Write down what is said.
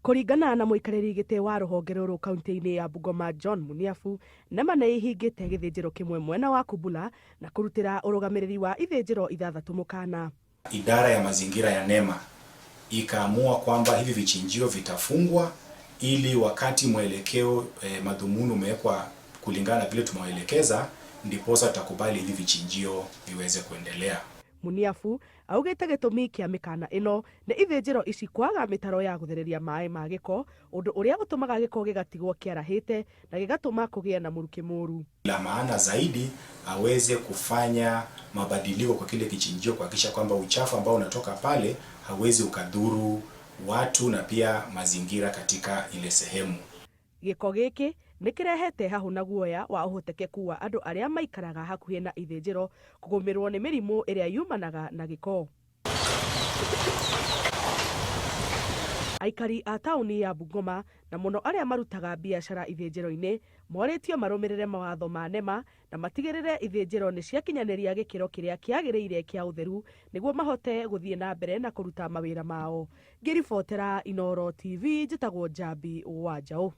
Kũringana na mũikarĩri gĩtĩ wa rũhonge rũrũ kaunti-inĩ ya Bungoma John Muniafu, NEMA nĩ ĩhingĩte gĩthĩnjĩro kĩmwe mwena wa Kumbula na kũrutĩra ũrũgamĩrĩri wa ithĩnjĩro ithathatũ mũkana. Idara ya mazingira ya NEMA ikaamua kwamba hivi vichinjio vitafungwa ili wakati mwelekeo madhumuni umewekwa kulingana na vile tumewaelekeza, ndiposa tutakubali hivi vichinjio viweze kuendelea. Muniafu augĩte gĩtũmi kĩa mĩkana ĩno nĩ ithĩnjĩro ici kwaga mĩtaro ya gũthereria maĩ ma gĩko, ũndũ ũrĩa ũtũmaga gĩko gĩgatigwo kĩarahĩte na gĩgatũma kũgĩe na mũrukĩ mũru. La maana zaidi aweze kufanya mabadiliko kwa kile kichinjio kuhakikisha kwamba uchafu ambao unatoka pale hauwezi ukadhuru watu na pia mazingira katika ile sehemu. Gĩko gĩkĩ nĩ kĩrehete hahũ na guoya wa ũhotekeku wa andũ arĩa maikaraga hakuhĩ na ithĩnjĩro kũgũmĩrwo nĩ mĩrimũ ĩrĩa yumanaga na gĩko. Aikari a taũni ya Bungoma na mũno arĩa marutaga biacara ithĩnjĩro-inĩ morĩtio marũmĩrĩre mawatho ma NEMA na matigĩrĩre ithĩnjĩro nĩ ciakinyanĩria gĩkĩro kĩrĩa kĩagĩrĩire kĩa ũtheru nĩguo mahote gũthiĩ na mbere na kũruta mawĩra mao. Ngĩribotera Inooro TV njĩtagwo Njambi wa Njaũ.